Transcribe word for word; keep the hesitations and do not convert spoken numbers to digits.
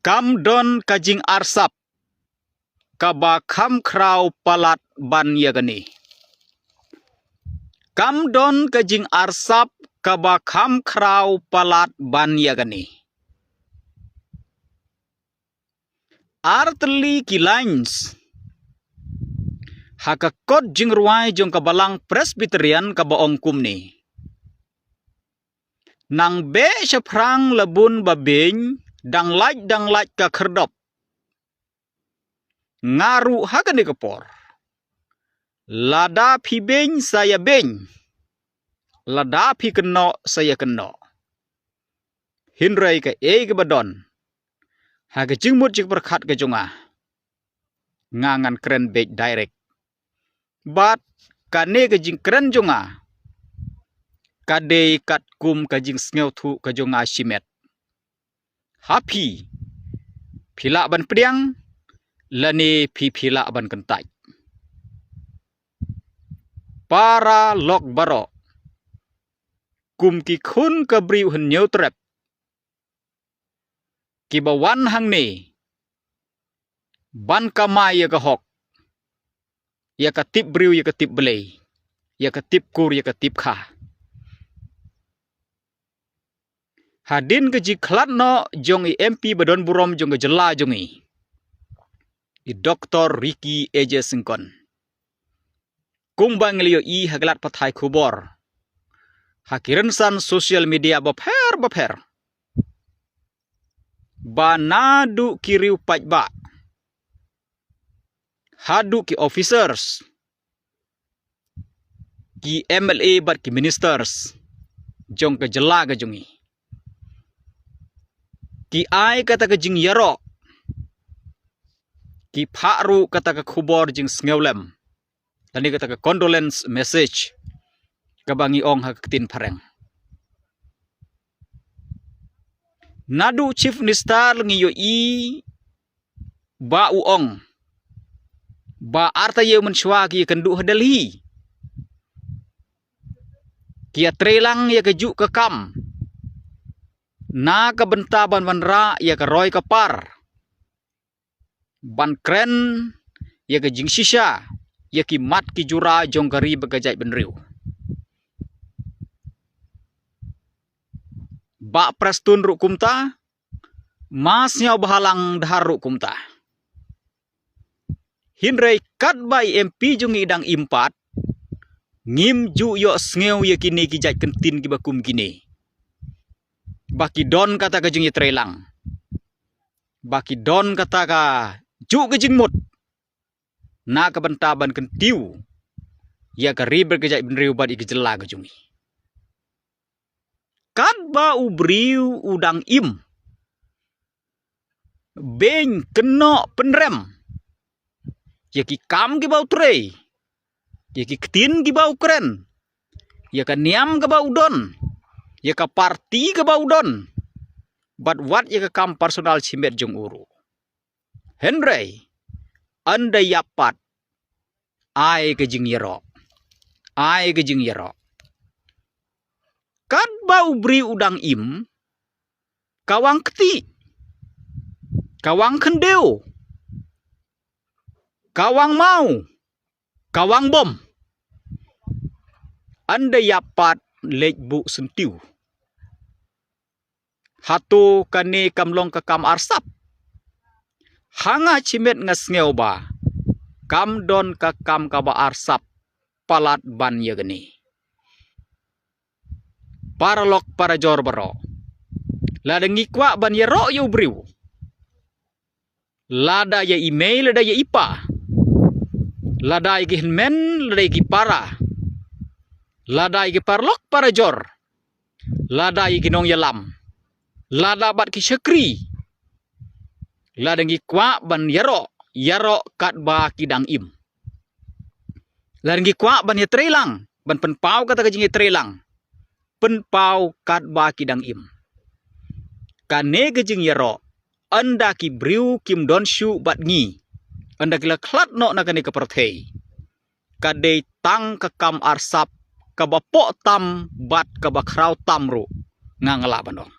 Kam don ka jingarsap kaba kham khraw palat ban ïa kane. Kam don ka jingarsap kaba kham khraw palat ban ïa kane. Artylli ki lines ha ka kot jingrwai jong ka Balang Presbyterian kaba ong kumne: Nang beh shaphrang la bun ba beiñ, dang lait dang lait ka khyrdop. Nga ruh ha kane ka por, lada phi beiñ sa ïa beiñ, lada phi kynnoh sa ïa kynnoh. Hynrei kaei kaba don ha ka jingmut jingpyrkhat ka jong nga, nga ngan kren beit direct. Bad kane ka jingkren jong nga ka dei katkum ka jingsngewthuh ka jong nga shimet. Ha phi, phi lah ban pdiang lane phi, phi lah ban kyntait. Para lok baroh, kum ki khun ka briew Hynñiewtrep kiba wan hangne ban kamai ïa ka hok, ïa ka tip briew, ïa ka tip Blei, ïa ka tip kur, ïa ka tip kha. Hadien ka jingkhlad noh jong i M P ba don burom jong ka jylla jong i, i Doktor Ricky A J Syngkon, kumba ngi la ïohi ha ki lad pathai khubor, ha ki rynsan social media bapher bapher, ba naduh ki riew paidbah haduh ki officers, ki M L A bad ki ministers jong ka jylla ka jong i, ki ai kata ka jingïaroh, ki phah ruh kata ka khubor jingsngewlem, lane kata ka condolence message, kaba ngi ong ha ka ktien phareng. Naduh Chief Minister ngi ïohi ba u ong ba artaïew mynshuwa ki ïakynduh ha Delhi, ki ïatreilang ïa kajuh ka kam na ka bynta ban wanrah ïa ka roi ka par, ban kren ïa ka jingshisha ïa ki mat ki jura jong ka ri bad ka jaitbynriew. Bah Prestone ruh kumta, Ma Sniawbhalang Dhar ruh kumta. Hynrei katba i M P jong ngi i dang im pat, ngim ju ïohsngew ïa kine ki jait kyntien kiba kum kine, ba ki don kata ka jingïatreilang, ba ki don kata kajuh ka jingmut na ka bynta ban kyntiew ïa ka ri bad ka jaitbynriew bad ïa ka jylla ka jong ngi. Katba u briew u dang im, beiñ, kynnoh, pynrem ïa ki kam kiba u trei, ïa ki ktien kiba u kren, ïa ka niam kaba u don, ïa ka parti kaba u don, bad wat ïa ka kam personal shimet jong u ruh. Hynrei ynda ïap pat, ai ka jingïaroh, ai ka jingïaroh. Katba u briew u dang im, ka wang kti, ka wang khyndew, ka wang maw, ka wang bom. Ynda ïap pat, leit buh syntiew. Hato kane kam long ka kam arsap? Ha nga shimet nga sngew ba kam don ka kam kaba arsap palat ban ïa kane. Paralok parajor baroh, lada ngi kwah ban ïaroh ïa u briew, lada ïa i mei, lada ïa i pa, lada ïa ki hynmen, lada ïa ki para, lada ïa ki paralok parajor, lada ïa ki nongïalam, lada bad ki shakri, lada ngi kwah ban ïaroh, ïaroh katba ki dang im. Lada ngi kwah ban ïatreilang, ban pynpaw kata ka jingïatreilang, pynpaw katba ki dang im. Kane ka jingïaroh, ynda ki briew kim don shuh bad ngi, ynda ki la khlad noh na kane ka pyrthei, ka dei tang ka kam arsap kaba poh tam bad kaba khraw tam ruh, nga nga lah ban ong.